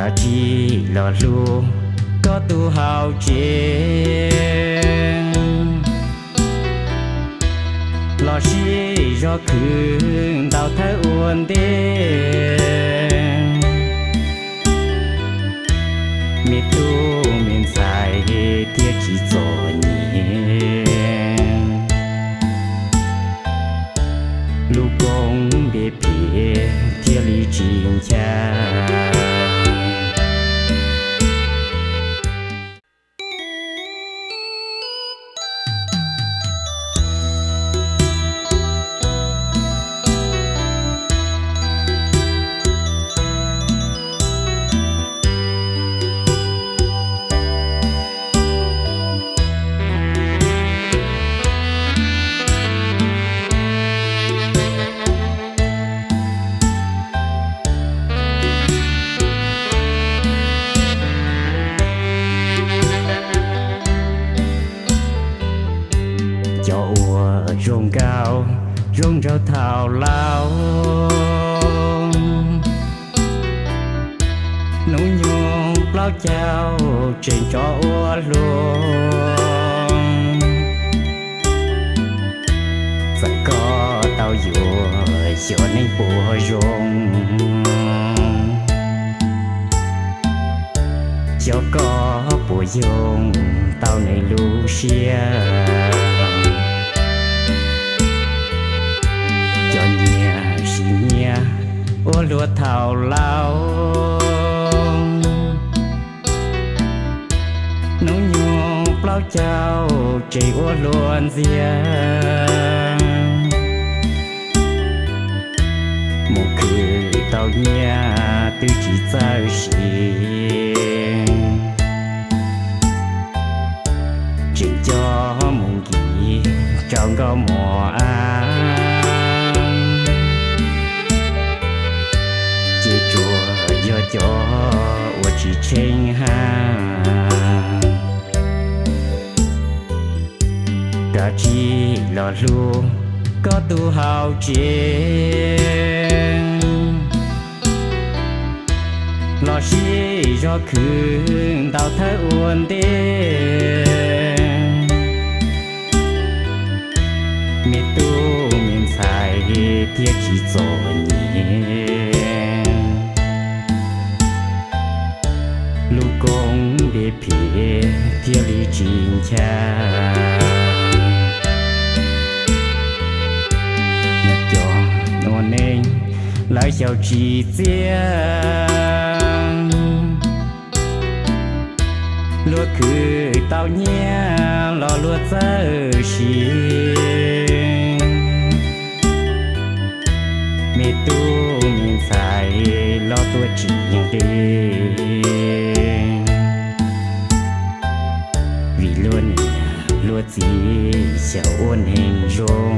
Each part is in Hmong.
Koj tsis los hlub koj tus hauv tsev, los sib zog khwv ntaus thawj ua ntej. Me tub me ntxhais thiaj tsis txom nyem, lub koob npe phem thiaj li tsis ncha. Cov uas zoo nkauj zoo nraug thaum laus, hnub nyoog plaub caug tseem tso ua hluas. Txawm koj tau yuav xyov neeg puas zoo, xyov koj puas yoog tau neeg lub siab. Cov nyias sim nyias ua hluas thaum laus, hnub nyoog plaub caug tseem ua hluas ntxiag. Mus khwv tau nyiaj twb tsis txawj siv, tseem coj mus nkim rau nkauj muam av. Ces tsuas yog cov uas tsis tsheej hab. Koj tsis los hlub koj tus hauv tsev, los sib zog khwv ntaus thawj ua ntej. Me tub me ntxhais thiaj tsis txom nyem, lub koob npe phem thiaj li tsis ncha. Cov ua neeg lawv xyaum tsis txiaj, luag khwv tau nyiaj los luag txawj siv. Me tub me ntxhais los tuaj tsis nqi, vim luag niam luag txiv xyaum ua neeg zoo.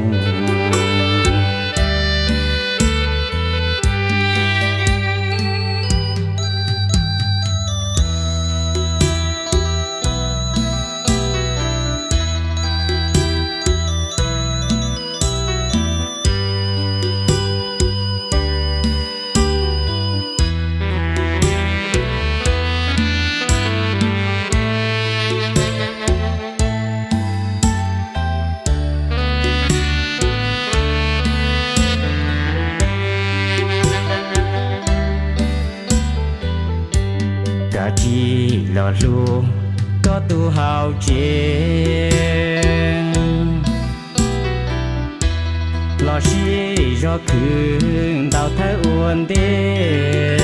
Koj tsis los hlub koj tus hauv tsev, los sib zog khwv ntaus thawj ua ntej.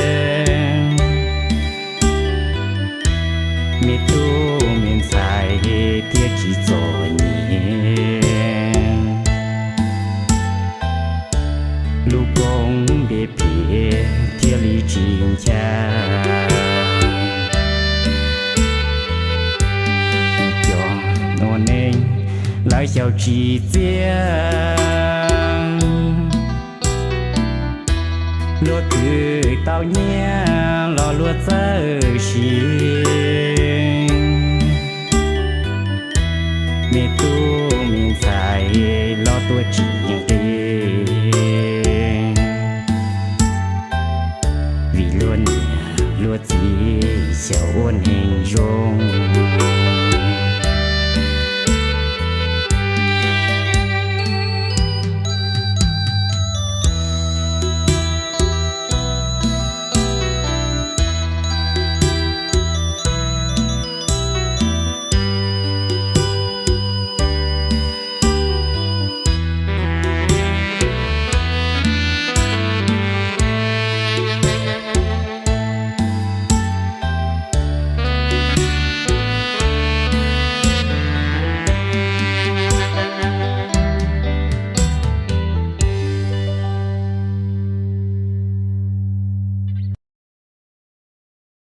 Me tub me ntxhais thiaj tsis txom nyem, lub koob npe phem thiaj li tsis ncha. Cov ua neeg lawv xyaum tsis txiaj, luag khwv tau nyiaj los luag txawj siv. Me tub me ntxhais los tuaj tsis nqi,